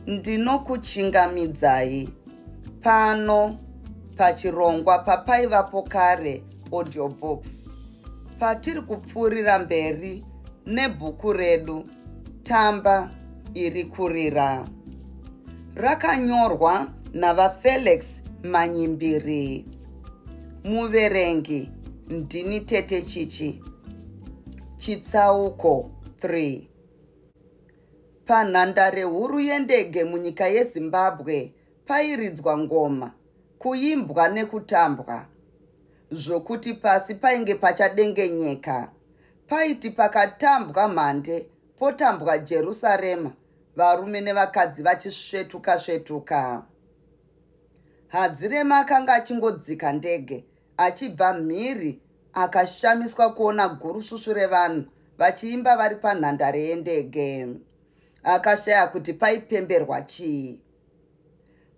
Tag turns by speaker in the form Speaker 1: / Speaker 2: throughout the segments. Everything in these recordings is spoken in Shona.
Speaker 1: Ndinokuchingamidzai pano pachirongwa papaivapo kare audiobooks patiri kupfuurira mberi nebhuku redu Tamba iri kurira rakanyorwa naVaFelix Manyimbiri. Muverengi ndini Tete Chichi. Chitsauko 3. Panhandare huru yendege munyika yeZimbabwe pairidzwa ngoma, kuimbwa nekutambwa zvokuti pasi painge pachadengenyeka. Paiti pakatambwa mhande potambwa Jerusarema varume nevakadzi vachisvetuka svetuka. Hadzirema akanga achingodzika ndege achibva mhiri akashamiswa kuona gurusvusvu revanhu vachiimba vari panhandare yendege. Akashaya kuti paipemberwa chii.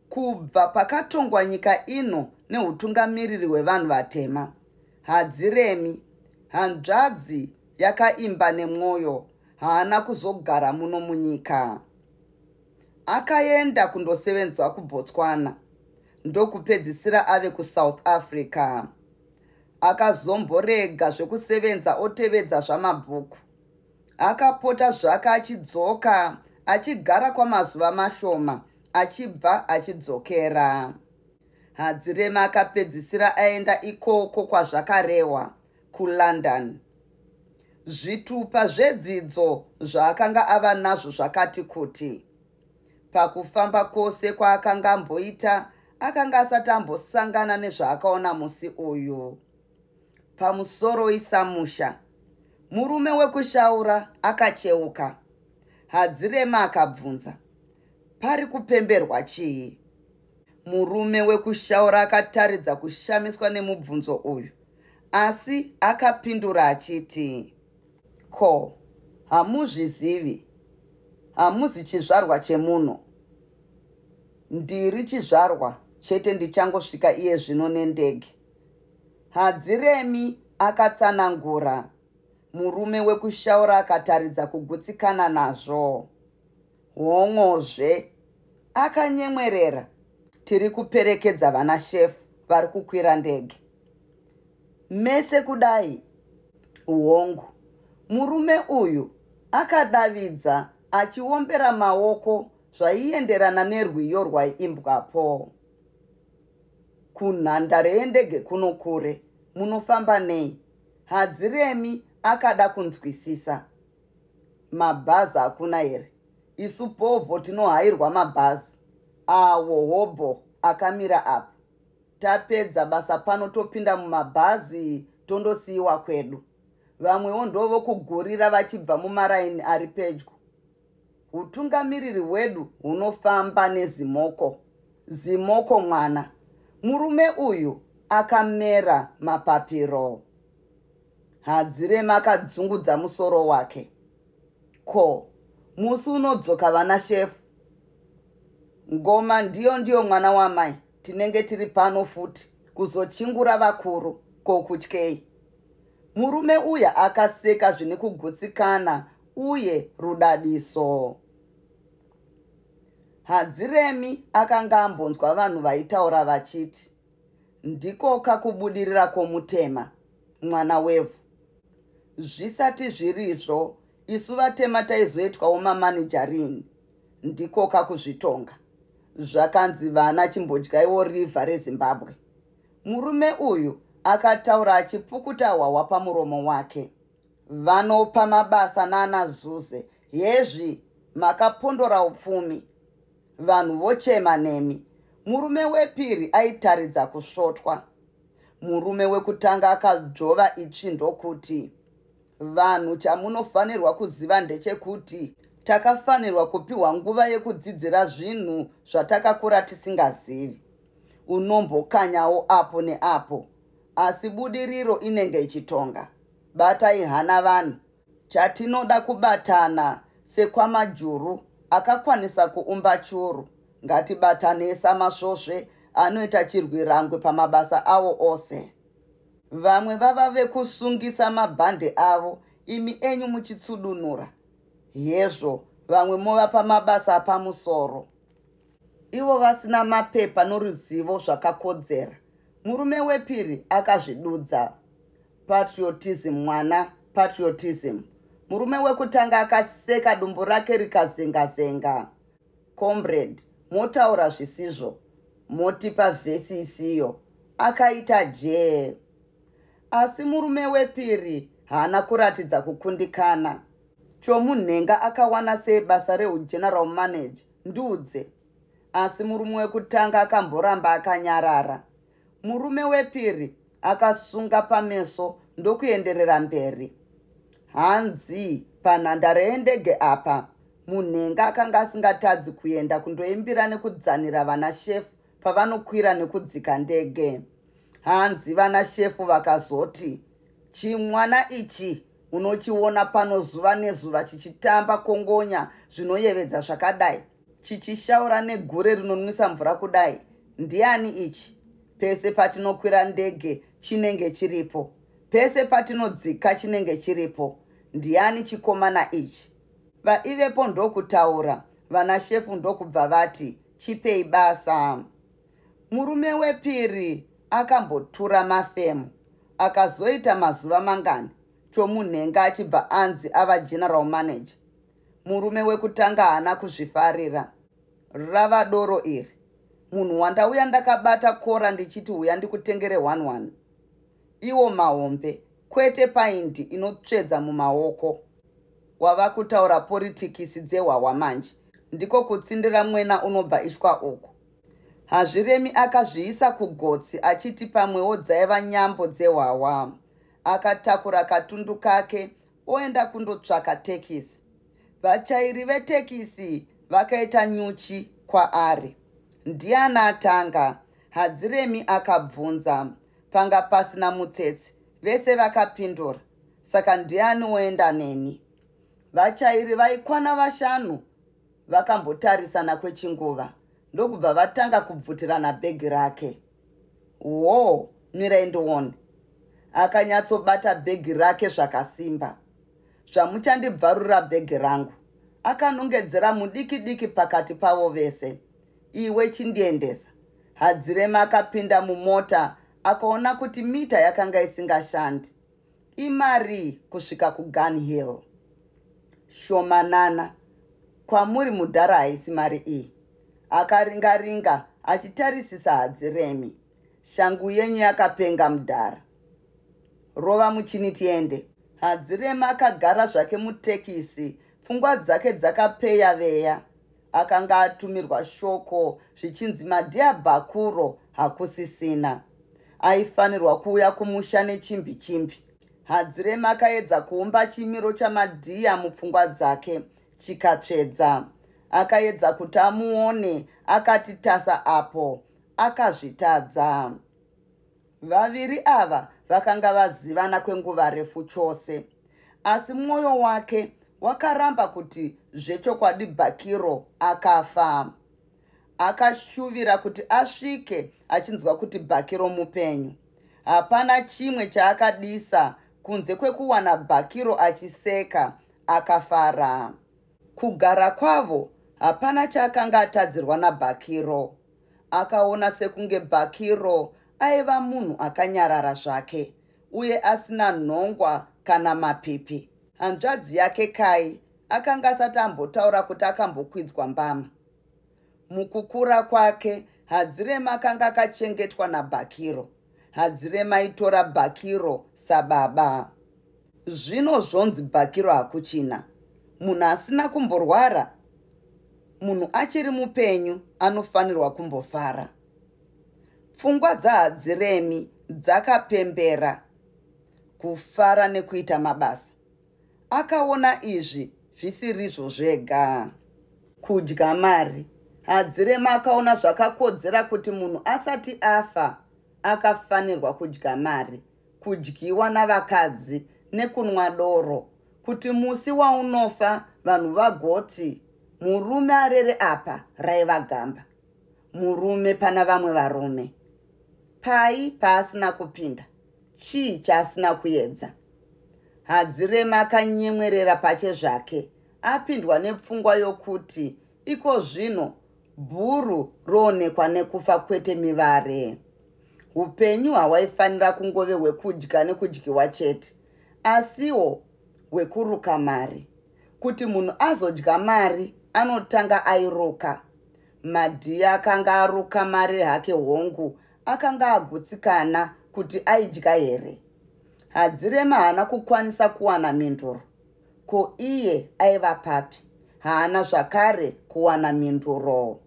Speaker 1: Kubva pakatongwa nyika ino nehutungamiriri hwevanhu vatema, Hadziremi, hanzvadzi yakaimba nemwoyo, haana kuzogara muno munyika. Akaenda kundosevenzwa kuBotswana ndokupedzisira ave kuSouth Africa. Akazomborega zvekusevenza otevedza zvamabhuku. Akapota zvake achidzoka achigara kwamazuva mashoma achibva achidzokera. Hadzirema akapedzisira aenda ikoko kwazvakarehwa, kuLondon. Zvitupa zvedzidzo zvaakanga ava nazvo zvakati kuti. Pakufamba kwose kwaakanga amboita, akanga asati ambosangana nezvaakaona musi uyu. Pamusoroi samusha. Murume wekushaura akacheuka. Hadzirema akabvunza. Pari kupemberwa chii? Murume wekushaura akataridza kushamiswa nemubvunzo uyu asi akapindura achiti, Ko, hamuzvizivi? Hamuzi chizvarwa chemuno. Ndiri chizvarwa chete ndichangosvika iye zvino nendege. Hadziremi akatsanangura. Murume wekushaura akataridza kugutsikana nazvo. Hon'ozve. Akanyemwerera. Tiri kuperekedza vana shefu vari kukwira ndege. Mese kudai? Hongu. Murume uyu akadavidza achiombera maoko zvaienderana nerwiyo rwaiimbwapo. Kunhandare yendege kuno kure, munofamba nei? Hadziremi akada kunzwisisa. Mabhazi hakuna here? Isu povho tinohairwa mabhazi. Awo hobho akamira apo. Tapedza basa pano topinda mumabhazi tondosiiwa kwedu. Vamwewo ndovokugurira vachibva mumaraini ari pedyo. Hutungamiriri hwedu hunofamba nezimoko. Zimoko mwana. Murume uyu akamera mapapiro. Hadzirema akadzungudza musoro wake. Ko, musi unodzoka vana shefu? Ngoma ndiyo ndiyo mwana wamai, tinenge tiri pano futi kuzochingura vakuru, ko kutyei? Murume uya akaseka zvine kugutsikana uye rudadiso. Hadziremi akanga ambonzwa vanhu vaitaura vachiti, Ndikoka kubudirira kwomutema, mwana wevhu. Zvisati zvirizvo, isu vatema taizoitwawo mamanija rini? Ndikoka kuzvitonga. Zvakanzi vana chimbodyaiwo rivha reZimbabwe. Murume uyu akataura achipukuta hwahwa pamuromo wake. Vanopa mabasa nana Zuze hezvi makapondora upfumi. Vanhu vochema nemi. Murume wepiri aitaridza kusvotwa. Murume wekutanga akadzvova itsvi ndokuti, Vanhu chamunofanirwa kuziva ndechekuti Takafanirwa kupiwa nguva yekudzidzira zvinhu zvatakakura tisingazivi. Unombokanyawo apo neapo, asi budiriro inenge ichitonga. Batai hana vanhu. Chatinoda kubatana sekwaMajuru akakwanisa kuumba churu. Ngatibatanei samasvosve anoita chirwirangwe pamabasa awo ose. Vamwe vava vekusungisa mabhande avo imi enyu muchitsudunura. Hezvo vamwe movapa mabasa apamusoro. Ivo vasina mapepa noruzivo zvakakodzera. Murume wepiri akazvidudza. Patriotism mwana, patriotism. Murume wekutanga akaseka dumbu rake rikazenga-zenga. Comrade, motaura zvisizvo, motipa vhesi isiyo. Akaita jee. Asi murume wepiri haana kuratidza kukundikana. Chomunhenga akawana sei basa rehugeneral manager? Ndiudze. Asi murume wekutanga akamboramba akanyarara. Murume wepiri akasunga pameso ndokuenderera mberi. Hanzi panhandare yendege apa, Munhenga akanga asingatadzi kuenda kundoimbira nekudzanira vana shefu pavanokwira nekudzika ndege. Hanzi vana shefu vakazoti, Chimwana ichi unochiona pano zuva nezuva chichitamba kongonya zvinoyevedza zvakadai, chichishaura negure rinonwisa mvura kudai, ndiani ichi? Pese patinokwira ndege chinenge chiripo, pese patinodzika chinenge chiripo, ndiani chikomana ichi? Vaivepo ndokutaura, vana shefu ndokubva vati, Chipei basa. Murume wepiri akambotura mafemo akazoita mazuva mangani Chomunhenga achibva anzi ava general manager. Murume wekutanga haana kuzvifarira. Rava doro iri. Munhu wandauya ndakabata kora ndichiti huya ndikutengere one one. Iwo mahombe kwete paindi inotsvedza mumaoko. Wava kutaura poritikisi dzehwahwa manje. Ndiko kutsindira mwena unobva ishwa uku. Hazviremi akazviisa kugotsi achiti pamwewo dzaiva nyambo dzehwahwa. Akatakura katundu kake oenda kundotsvaka tekisi. Vachairi vetekisi vakaita nyuchi kwaari. Ndiani atanga? Hadziremi akabvunza. Panga pasina mutsetse, vese vakapindura. Saka ndiani woenda neni? Vachairi vaikwana vashanu vakambotarisana kwechinguva ndokubva vatanga kubvutirana bhegi rake. Woo, mirai ndione. Akanyatsobata bhegi rake zvakasimba. Zvamuchandibvarurira bhegi rangu. Akanongedzera mudiki diki pakati pavo vese. Iwe chindiendesa. Hadzirema akapinda mumota akaona kuti mita yakanga isingashandi. Imarii kusvika kuGun Hill? Shomanana. Kwamuri mudhara haisi mari iyi. Akaringa ringa achitarisisa Hadziremi. Shangu yenyu yakapenga mudhara. Rova muchini tiende. Hadzirema akagara zvake mutekisi, pfungwa dzake dzakapeya veya. Akanga atumirwa shoko zvichinzi Madhiya Bhakuro hakusisina. Aifanirwa kuuya kumusha nechimbi chimbi. Hadzirema akaedza kuumba chimiro chaMadhiya mupfungwa dzake, chikatsvedza. Akaedza kuti amuone akati tasa apo, akazvitadza. Vaviri ava vakanga vazivana kwenguva refu chose. Asi mwoyo wake wakaramba kuti zvechokwadi Bhakiro akafa. Akashuvira kuti asvike achinzwa kuti Bhakiro mupenyu. Hapana chimwe chaakadisa kunze kwekuwana Bhakiro achiseka akafara. Kugara kwavo hapana chaakanga atadzirwa naBhakiro. Akaona sekunge Bhakiro aiva munhu akanyarara zvake uye asina nhongwa kana mapipi. Hanzvadzi yake Kai akanga asati ambotaura kuti akambokwidzwa mbama. Mukukura kwake, Hadzirema akanga akachengetwa naBhakiro. Hadzirema aitora Bhakiro sababa. Zvino zvonzi Bhakiro hakuchina. Munhu asina kumborwara? Munhu achiri mupenyu anofanirwa kumbofara. Pfungwa dzaHadziremi dzakapembera kufara nekuita mabasa. Akaona izvi Zvisirizvo zvega. Kudya mari. Hadzirema akaona zvakakodzera kuti munhu asati afa akafanirwa kudya mari, kudyiwa navakadzi nekunwa doro kuti musi waunofa vanhu vagoti murume arere apa raiva gamba. Murume pana vamwe varume. Pai paasina kupinda? Chii chaasina kuedza? Hadzirema akanyemwerera pachezvake apindwa nepfungwa yokuti iko zvino bhuru roonekwa nekufa kwete mivare. Upenyu hawaifanira kungove hwekudya nekudyiwa chete, asiwo hwekuruka mari. Kuti munhu azodya mari anotanga airuka. Madhiya akanga aruka mari hake hongu akanga agutsikana kuti aidya here. Hadzirema haana kukwanisa kuwana mhinduro. Ko iye aiva papi? Haana zvakare kuwana mhinduro.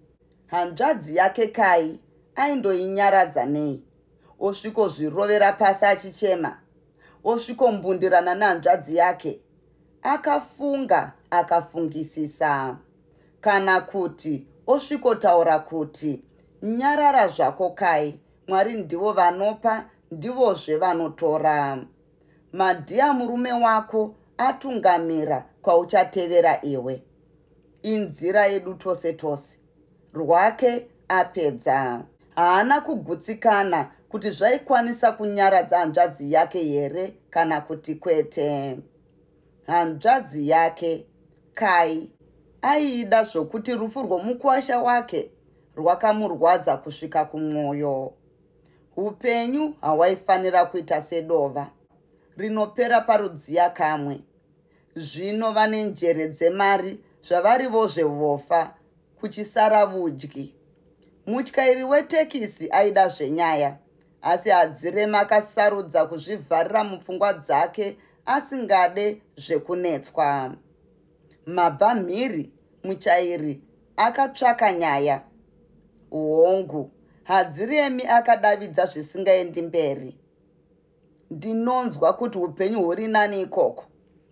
Speaker 1: Hanzvadzi yake Kai aindoinyaradza nei? Osvikozvirovera pasi achichema. Osvikombundirana nehanzvadzi yake. Akafunga akafungisisa. Kana kuti osvikotaura kuti, Nyarara zvako Kai, Mwari ndivo vanopa ndivozve vanotora. Madhiya murume wako atungamira kwauchatevera iwe. Inzira yedu tose tose. Rwake apedza. Haana kugutsikana kuti zvaikwanisa kunyaradza hanzvadzi yake here kana kuti kwete. Hanzvadzi yake, Kai, aiida zvokuti rufu rwomukuwasha wake rwakamurwadza kusvika kumwoyo. Upenyu hawaifanira kuita sedova rinopera parudziya kamwe. Zvino vane njere dzemari zvavarivozve vofa kuchisara vudyi. Mutyairi wetekisi aida zvenyaya asi Hadzirema akasarudza kuzvivharira mupfungwa dzake asingade zvekunetswa. Mabva mhiri muchairi akatsvaka nyaya. Hongu, Hadziremi akadavidza zvisingaendi mberi. Ndinonzwa kuti upenyu huri nani ikoko.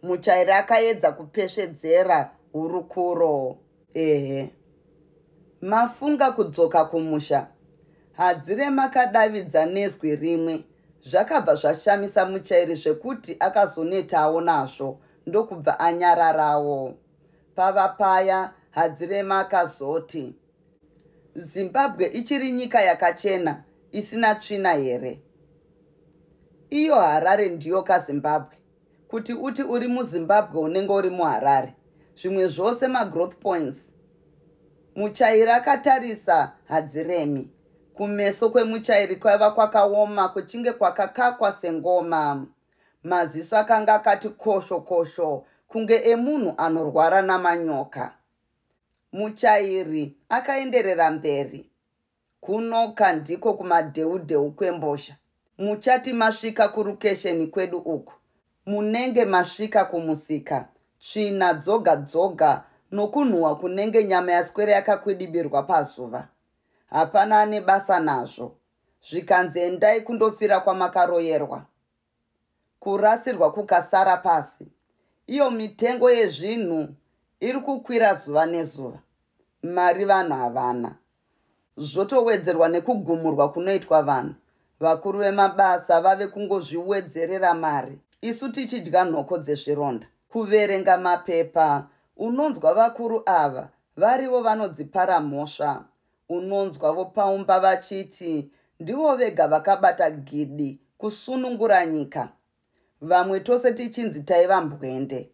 Speaker 1: Muchairi akaedza kupesvedzera hurukuro. Ehe. Mafunga kudzoka kumusha? Hadziremi akadavidza nezwi rimwe. Zvakabva zvashamisa muchairi zvekuti akazonetawo nazvo ndokubva anyararawo. Pava paya Hadzirema akazoti, Zimbabwe ichiri nyika yakachena isina tsvina here? Iyo Harare ndiyo kaZimbabwe. Kuti uti uri muZimbabwe unenge uri muHarare. Zvimwe zvose magrowth points. Muchairi akatarisa Hadziremi. Kumeso kwemuchairi kwaiva kwakaoma kuchinge kwakakakwa sengoma. Maziso akanga akati kosho kosho kunge emunhu anorwara namanyoka. Muchairi akaenderera mberi. Kunoka ndiko kumadheudheu kwembosha. Muchati masvika kurukesheni kwedu uku munenge masvika kumusika. Tsvina dzoga dzoga nokunhuhwa kunenge nyama yaswera yakakwidibirwa pazuva. Hapana ane basa nazvo. Zvikanzi endai kundofira kwamakaroyerwa. Kurasirwa kukasara pasi. Iyo mitengo yezvinhu iri kukwira zuva nezuva. Mari vanhu havana. Zvotowedzerwa nekugumurwa kunoitwa vanhu. Vakuru vemabasa vave kungozviwedzerera mari isu tichidya nhoko dzezvironda. Kuverenga mapepa unonzwa vakuru ava varivo vanodzipara mhosva. Unonzwa vopaumba vachiti ndivo vega vakabata gidi kusunungura nyika. Vamwe tose tichinzi taiva mbwende.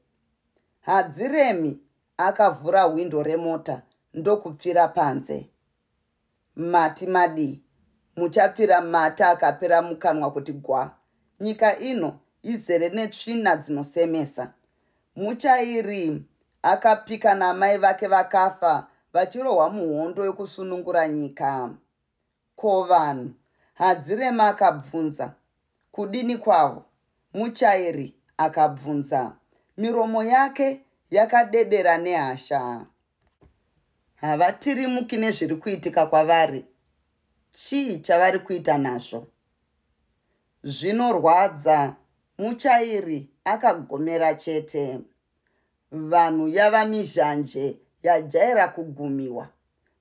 Speaker 1: Hadziremi akavhura hwindo remota ndokupfira panze. Mati madii? Muchapfira mata akapera mukanwa kuti gwa. Nyika ino izere netsvina dzinosemesa. Muchairi akapika naamai vake vakafa vachirohwa muhondo yokusunungura nyika. Ko vanhu? Hadzirema akabvunza. Kudini kwavo? Muchairi akabvunza. Miromo yake yakadedera nehasha. Havatirimuki nezviri kuitika kwavari. Chii chavari kuita nazvo? Zvinorwadza, muchairi akagomera chete. Vanhu yava mizhanje yajaira kugumiwa.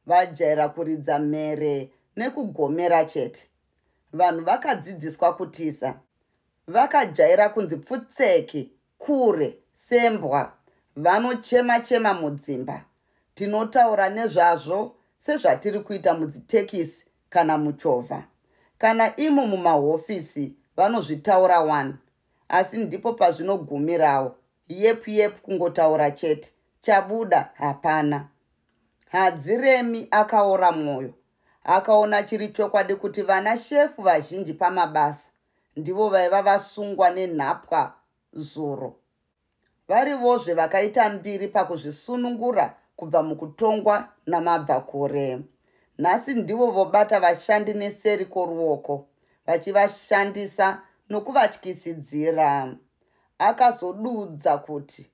Speaker 1: Vajaira kuridza mhere nekugomera chete. Vanhu vakadzidziswa kutiza. Vakajaira kunzi pfutseki, kure, sembwa. Vanochema-chema mudzimba. Tinotaura nezvazvo sezvatiri kuita mudzitekisi kana muchovha. Kana imo mumahofisi vanozvitaura wani. Asi ndipo pazvinogumirawo. Yepu yepu kungotaura chete. Chabuda hapana. Hadziremi akaora mwoyo. Akaona chiri chokwadi kuti vana shefu vazhinji pamabasa ndivo vaiva vasungwa nenhapwa zuro. Varivozve vakaita mbiri pakuzvisunungura kubva mukutongwa namabvakure. Nhasi ndivo vobata vashandi neseri kworuoko vachivashandisa nokuvatyisidzira. Akazodudza kuti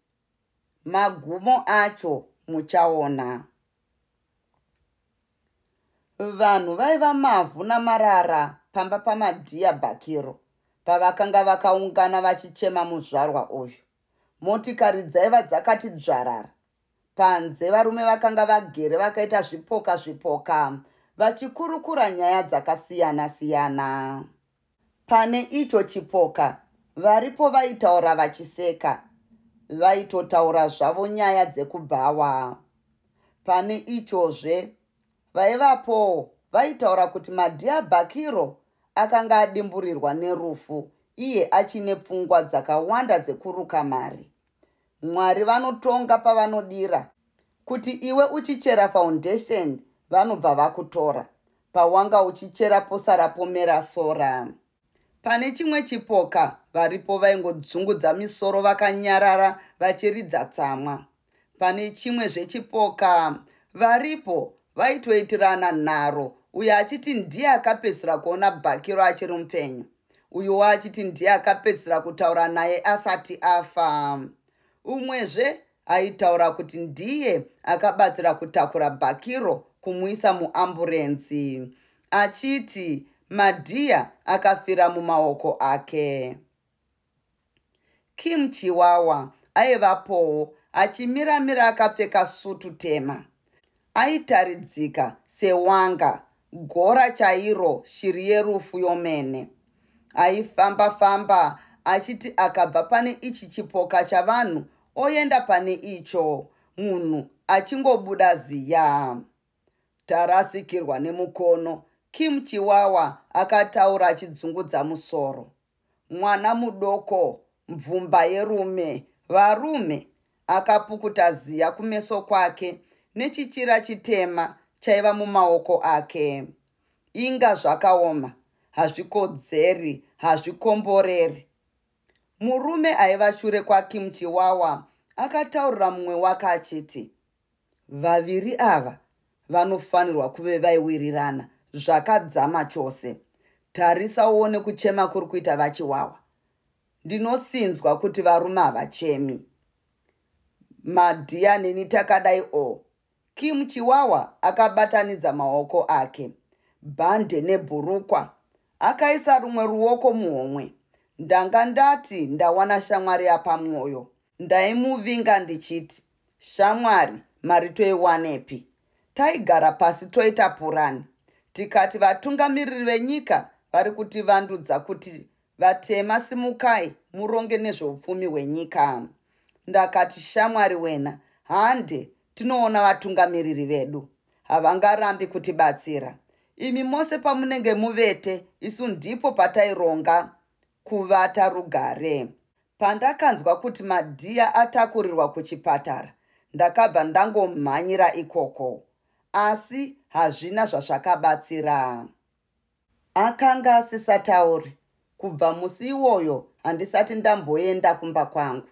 Speaker 1: magumo acho muchaona. Vanhu vaiva mavhu namarara pamba paMadhiya Bhakiro pavakanga vakaungana vachichema muzvarwa uyu. Motikari dzaiva dzakati dzvarara. Panze varume vakanga vagere vakaita zvipoka zvipoka vachikurukura nyaya dzakasiyana-siyana. Pane icho chipoka varipo vaitaura vachiseka. Vaitotaura zvavo nyaya dzekubhawa. Pane ichozve vaivapowo vaitaura kuti Madhiya Bhakiro akanga adimburirwa nerufu iye achine pfungwa dzakawanda dzekuruka mari. Mwari vanotonga pavanodira. Kuti iwe uchichera foundation vanobva vakutora. Pawanga uchichera posara pomera sora. Pane chimwe chipoka varipo vaingodzungudza misoro vakanyarara vachiridza tsamwa. Pane chimwe zvechipoka varipo vaitoitirana nharo uyo achiti ndiye akapedzisira kuona Bhakiro achiri mupenyu. Uyuwo achiti ndiye akapedzisira kutaura naye asati afa. Umwezve aitaura kuti ndiye akabatsira kutakura Bhakiro kumuisa muamburenzi achiti Madhiya akafira mumaoko ake. Kim Chiwawa aivapowo achimira-mira akapfeka sutu tema. Aitaridzika sewanga, gora chairo shiri yerufu yomene. Aifamba-famba achiti akabva pane ichi chipoka chavanhu oenda pane icho, munhu achingobuda ziya. Tarasikirwa nemukono, Kim Chiwawa akataura achidzungudza musoro. Mwana mudoko, mvumba yerume, varume, akapukuta ziya kumeso kwake nechichira chitema chaiva mumaoko ake. Inga zvakaoma, hazvikodzeri, hazvikomboreri. Murume aiva shure kwaKim Chiwawa akataurira mumwe wake achiti, Vaviri ava vanofanirwa kuve vaiwirirana zvakadzama chose. Tarisa uone kuchema kuri kuita vaChiwawa. Ndinosinzwa kuti varume havachemi. Madhiya neni takadai o. Kim Chiwawa akabatanidza maoko ake, bhande nebhurukwa. Akaisa rumwe ruoko muhomwe. Ndanga ndati ndawana shamwari yapamwoyo. Ndaimuvinga ndichiti, Shamwari, mari toiwanepi? Taigara pasi toita purani. Tikati vatungamiriri venyika vari kutivandudza kuti vatema simukai muronge nezveupfumi hwenyika. Ndakati shamwari wena, hande tinoona vatungamiriri vedu. Havangarambi kutibatsira. Imi mose pamunenge muvete, isu ndipo pataironga kuvata rugare. Pandakanzwa kuti Madhiya atakurirwa kuchipatara, ndakabva ndangomhanyira ikoko. Asi hazvina zvazvakabatsira. Akanga asisatauri. Kubva musi iwoyo handisati ndamboenda kumba kwangu.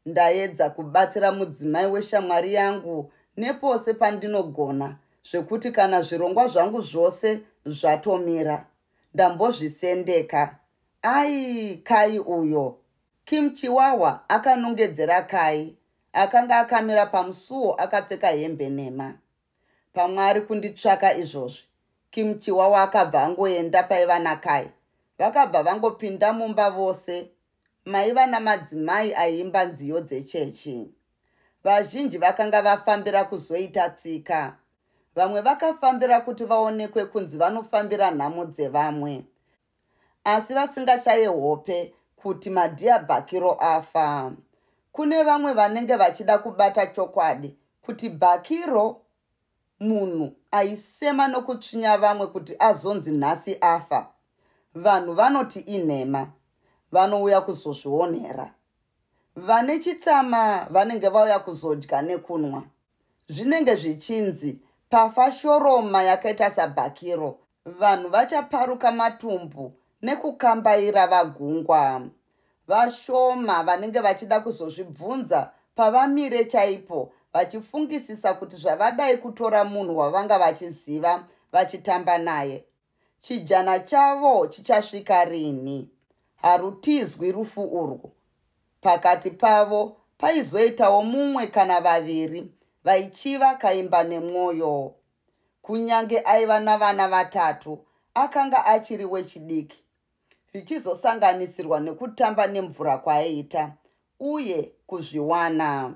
Speaker 1: Ndaedza kubatsira mudzimai weshamwari yangu nepose pandinogona zvekuti kana zvirongwa zvangu zvose zvatomira, ndambozvisendeka. Ai, Kai uyo! Kim Chiwawa akanongedzera Kai akanga akamira pamusuwo akapfeka hembe nhema. Pamwe ari kunditsvaka izvozvi. Kim Chiwawa akabva angoenda paiva naKai. Vakabva vangopinda mumba vose. maiva namadzimai aiimba nziyo dzechechi. Vazhinji vakanga vafambira kuzoita tsika. Vamwe vakafambira kuti vaonekwe kunzi vanofambira nhamo dzevamwe. Asi vasingashaye hope kuti Madhiya Bhakiro afa. Kune vamwe vanenge vachida kubata chokwadi kuti Bhakiro munhu aisema nokutsvinya vamwe kuti azonzi nhasi afa. Vanhu vanoti inhema. Vanouya kuzozvionera. Vane chitsama vanenge vauya kuzodya nekunwa. Zvinenge zvichinzi pafa shoroma yakaita saBhakiro vanhu vachaparuka matumbu nekukambaira vagungwa. Vashoma vanenge vachida kuzozvibvunza pavamire chaipo vachifungisisa kuti zvavadai kutora munhu wavanga vachiziva vachitamba naye. Chijana chavo chichasvika rinhi? Harutizwi rufu urwu. Pakati pavo paizoitawo mumwe kana vaviri vaichiva kaimba nemwoyo. Kunyange aiva navana vatatu, akanga achiri wechidiki, zvichizosanganisirwa nekutamba nemvura kwaaiita uye kuzviwana.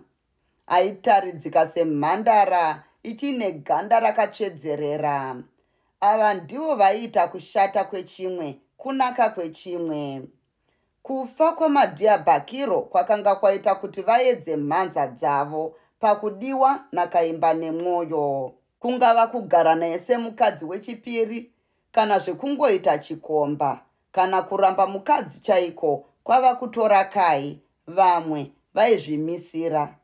Speaker 1: Aitaridzika semhandara ichiine ganda rakatsvedzerera. Ava ndivo vaiita kushata kwechimwe kunaka kwechimwe. Kufa kwaMadhiya Bhakiro kwakanga kwaita kuti vaedze mhanza dzavo pakudiwa naKaimba nemwoyo. Kungava kugara naye semukadzi wechipiri kana zvekungoita chikomba kana kuramba mukadzi chaiko kwava kutora Kai, vamwe vaizvimisira.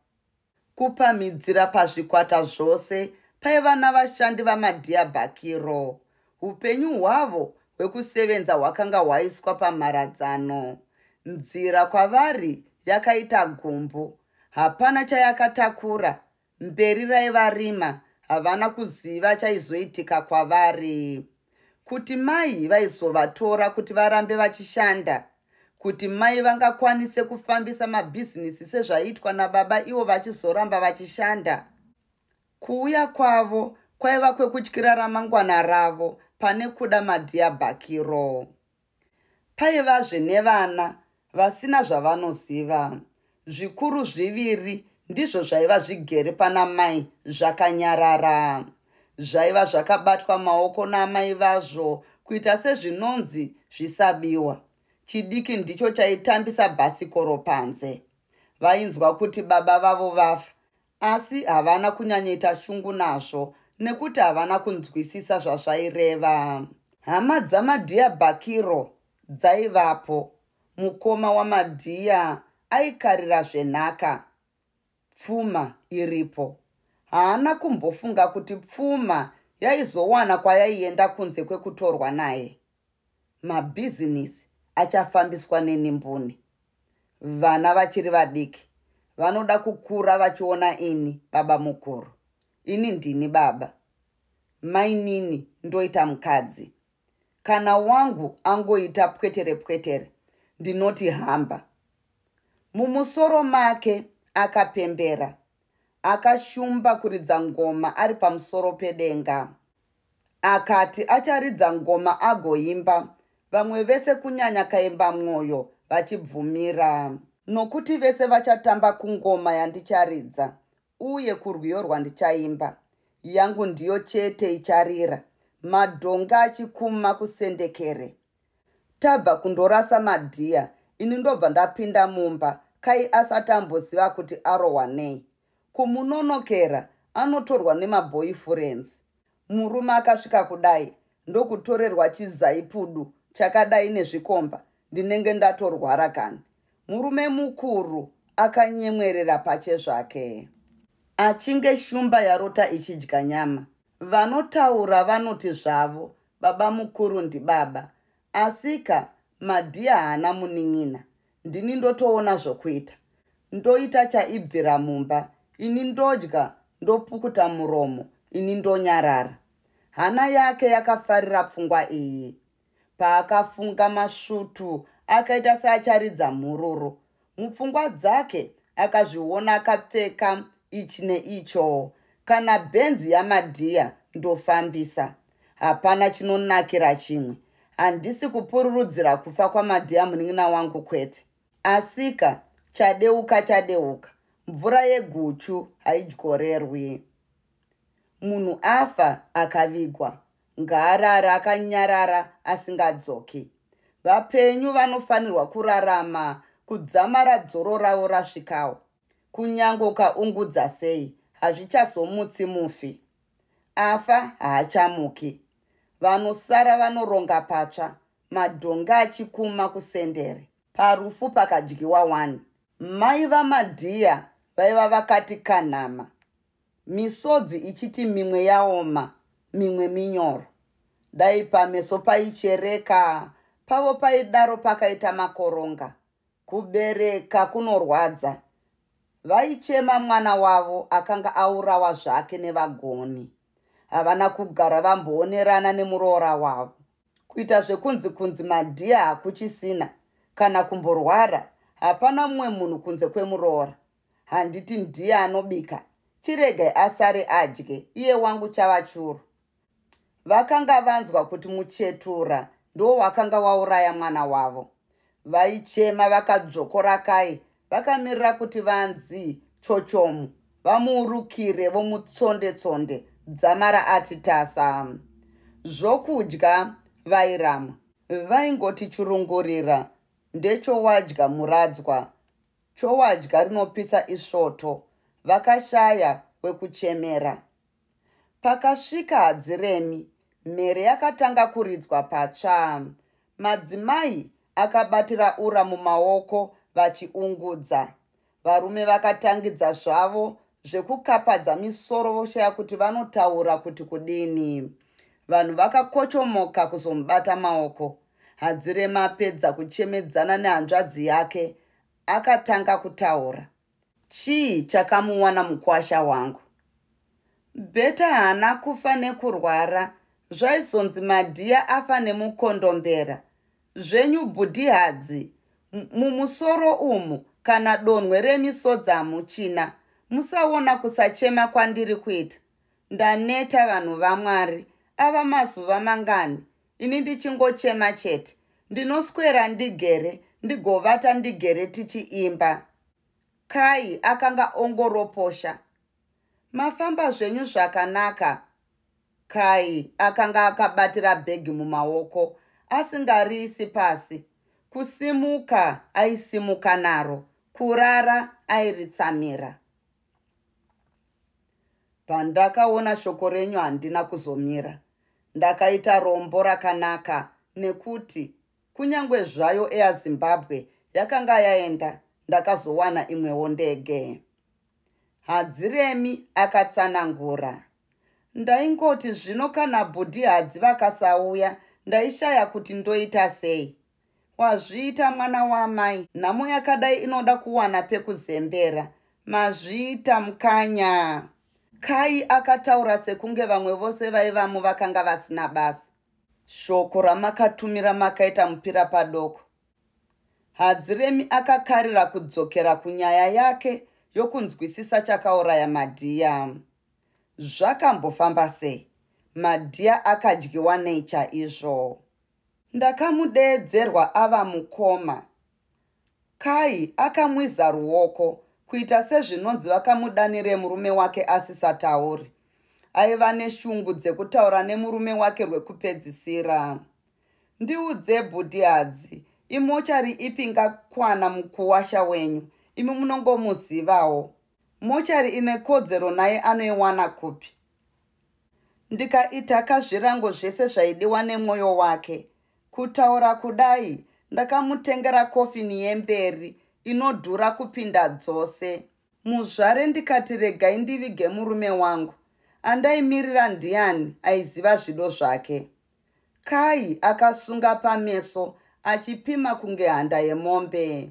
Speaker 1: Kupamhidzira pazvikwata zvose paiva navashandi vaMadhiya Bhakiro. Upenyu hwavo hwekusevenza hwakanga hwaiswa pamharadzano. Nzira kwavari yakaita gumbu. Hapana chayakatakura. Mberi raiva rima, havana kuziva chaizoitika kwavari. Kuti mai vaizovatora kuti varambe vachishanda, kuti mai vangakwanise kufambisa mabhizinisi sezvaiitwa nababa ivo vachizoramba vachishanda. Kuuya kwavo kwaiva kwekutyira ramangwana ravo pane kuda madhiyabhakiro. Paivazve nevana vasina zvavanoziva. Zvikuru zviviri ndizvo zvaiva zvigere pana mai zvakanyarara. Zvaiva zvakabatwa maoko naamai vazvo kuita sezvinonzi zvisabiwa. Chidiki ndicho chaitambisa bhasikoro panze. Vainzwa kuti baba vavo vafa asi havana kunyanyoita shungu nazvo nekuti havana kunzwisisa zvazvaireva. Hama dzaMadhiya Bhakiro dzaivapo. Mukoma waMadhiya aikarira zvenhaka. Pfuma iripo. Haana kumbofunga kuti pfuma yaizowana kwayaienda kunze kwekutorwa naye. Mabhizinisi achafambiswa neni mbune. Vana vachiri vadiki vanoda kukura vachiona ini baba mukuru. Ini ndini baba. Mainini ndoita mukadzi. Kana wangu angoita pwetere pwetere ndinoti hamba. Mumusoro make akapembera. Akashumba kuridza ngoma ari pamusoro pedenga. Akati acharidza ngoma agoimba, vamwe vese kunyanya Kaimbamwoyo vachibvumira. Nokuti vese vachatamba kungoma yandicharidza uye kurwiyo rwandichaimba. Yangu ndiyo chete icharira, madhonga achikuma kusendekere. Tabva kundorasa madhiya ini ndobva ndapinda mumba Kai asati amboziva kuti arohwa nei. Kumunonokera anotorwa nemabhoifurenzi. Murume akasvika kudai ndokutorerwa chizaipudu chakadai nezvikomba ndinenge ndatorwara kani. Murume mukuru akanyemwerera pachezvake. Achinge shumba yarota ichidya nyama. Vanotaura vanoti zvavo babamukuru ndibaba asika Madhiya haana munin'ina ndini ndotoona zvokuita. Ndoita chaibvira mumba ini ndodya ndopukuta muromo ini ndonyarara. Hana yake yakafarira pfungwa iyi. Paakafunga masvutu akaita seacharidza mhururu. Mupfungwa dzake akazviona akapfeka ichi neicho. Kana bhenzi yaMadhiya ndofambisa. Hapana chinonakira chimwe. Handisi kupururudzira kufa kwaMadhiya munin'ina wangu kwete. Asika chadeuka chadeuka, mvura yeguchu haidyorerwi. Munhu afa akavigwa, ngaarare akanyarara asingadzoki. Vapenyu vanofanirwa kurarama kudzamara dzoro ravo rasvikawo. Kunyange ukaungudza sei, hazvichazomutsi mufi. Afa haachamuki. Vanosara vanoronga patsva, madhongi achikuma kusendere. Parufu pakadyiwa wani. Mai vaMadhiya vaiva vakati kanhama, misodzi ichiti mimwe yaoma, mimwe minyoro. Dai pameso paichereka, pavo paidaro pakaita makoronga. Kubereka kunorwadza. Vaichema mwana wavo akanga aurawa zvake nevagoni. Havana kugara vamboonerana nemuroora wavo. Kuita zvekunzi kunzi madhiya hakuchisina kana kumborwara hapana mumwe munhu kunze kwemuroora. Handiti ndiye anobika, chiregai asare adye iye wangu chava churu. Vakanga vanzwa kuti muchetura ndiwo wakanga wauraya mwana wavo. Vaichema vakadzvokora kai vakamirira kuti vanzi chochomu vamuurukire vomutsonde tsonde dzamara ati tasa. Zvokudya vairamwa. Vaingoti chirungurira ndechowadya muradzwa, chowadya rinopisa isvoto, vakashaya wekuchemera. Pakasvika Hadziremi, mhere yakatanga kuridzwa patsva. Madzimai akabatira ura mumaoko vachiungudza. Varume vakatangidza zvavo zvekukapadza misoro voshaya kuti vanotaura kuti kudini. Vanhu vakakochomoka kuzomubata maoko. Hadziremi apedza kuchemedzana nehanzvadzi yake, akatanga kutaura. Chii chakamuwana mukwasha wangu? Better haana kufa nekurwara zvaizonzi Madhiya afa nemukondombera. Zvenyu bhudhi hadzi mumusoro umu kana donhwe remisodzi hamuchina. Musaona kusachema kwandiri kuita. Ndaneta vanhu vaMwari. Ava mazuva mangani ini ndichingochema chete. Ndinoswera ndigere ndigovata ndigere tichiimba. Kai akanga ongoroposha. Mafamba zvenyu zvakanaka. Kai akanga akabatira bhegi mumaoko asingariisi pasi. Kusimuka aisimuka naro, kurara airitsamira. Pandakaona shoko renyu handina kuzomira. Ndakaita rombo rakanaka nekuti kunyange zvayo Air Zimbabwe yakanga yaenda, ndakazowana imwewo ndege. Hadziremi akatsanangura. Ndaingoti zvino kana bhudhi Hadzi vakasauya ndaishaya kuti ndoita sei. Wazviita mwana waamai, nhamo yakadai inoda kuwana pekuzembera. Mazviita Mukanya. Kai akataura sekunge vamwe vose vaivamo vakanga vasina basa. Shoko ramakatumira makaita mupira padoko. Hadziremi akakarira kudzokera kunyaya yake yokunzwisisa chakauraya Madhiya. Zvakambofamba sei? Madhiya akadyiwa nei chaizvo? Ndakamudeedzerwa ava mukoma. Kai akamwiza ruoko kuita sezvinonzi vakamudanire murume wake asisatauri. Aiva neshungu dzekutaura nemurume wake rwekupedzisira. Ndiudze bhudhi hadzi, imochari ipi ingakwana mukuwasha wenyu? Imi munongomuzivawo. Mochari ine kodzero naye anoiwana kupi? Ndikaitaka zvirango zvese zvaidiwa nemwoyo wake. Kutaura kudai, ndakamutengera kofini yemberi inodhura kupinda dzose. Muzvare ndikati regai ndivige murume wangu. Andaimirira ndiani aiziva zvido zvake? Kai akasunga pameso achipima kunge handa yemombe.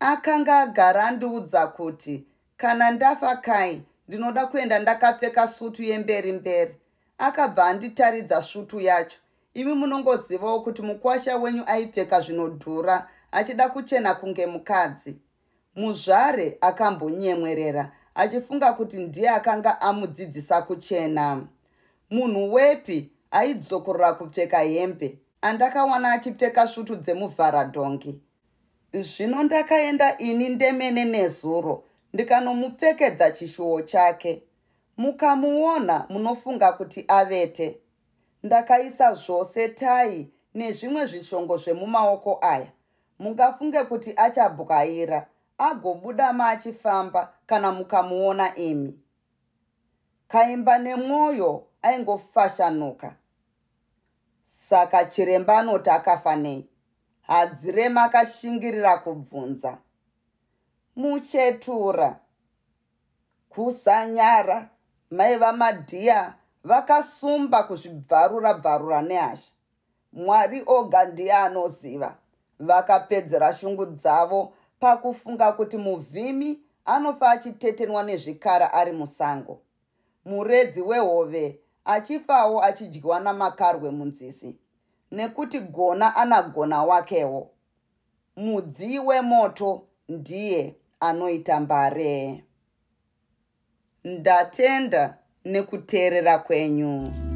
Speaker 1: Akanga agara andiudza kuti kana ndafa Kai ndinoda kuenda ndakapfeka sutu yemberi mberi. Akabva anditaridza svutu yacho. Imi munongozivawo kuti mukwasha wenyu aipfeka zvinodhura achida kuchena kunge mukadzi. Muzvare akambonyemwerera achifunga kuti ndiye akanga amudzidzisa kuchena. Munhu wepi aidzokorora kupfeka hembe andakawana achipfeka svutu dzemuvharadhongi? Zvino ndakaenda ini ndemene nezuro ndikanomupfekedza chishuwo chake. Mukamuona munofunga kuti avete. Ndakaisa zvose tai nezvimwe zvishongo zvemumaoko aya. Mungafunge kuti achabwaira agobuda maachifamba kana mukamuona imi. Kaimba nemwoyo aingofashanuka. Saka chiremba anoti akafa nei? Hadzirema akashingirira kubvunza. Muchetura. Kusanyara, mai vaMadhiya vakasumba kuzvibvarura bvarura nehasha. Mwari oga ndiye anoziva. Vakapedzera shungu dzavo pakufunga kuti muvhimi anofa achitetenwa nezvikara ari musango. Muredzi wehove achifawo achidyiwa namakarwe munzizi. Nekuti gona anagona wakewo. Mudziyi wemoto ndiye anoita mbare. Ndatenda nekuteerera kwenyu.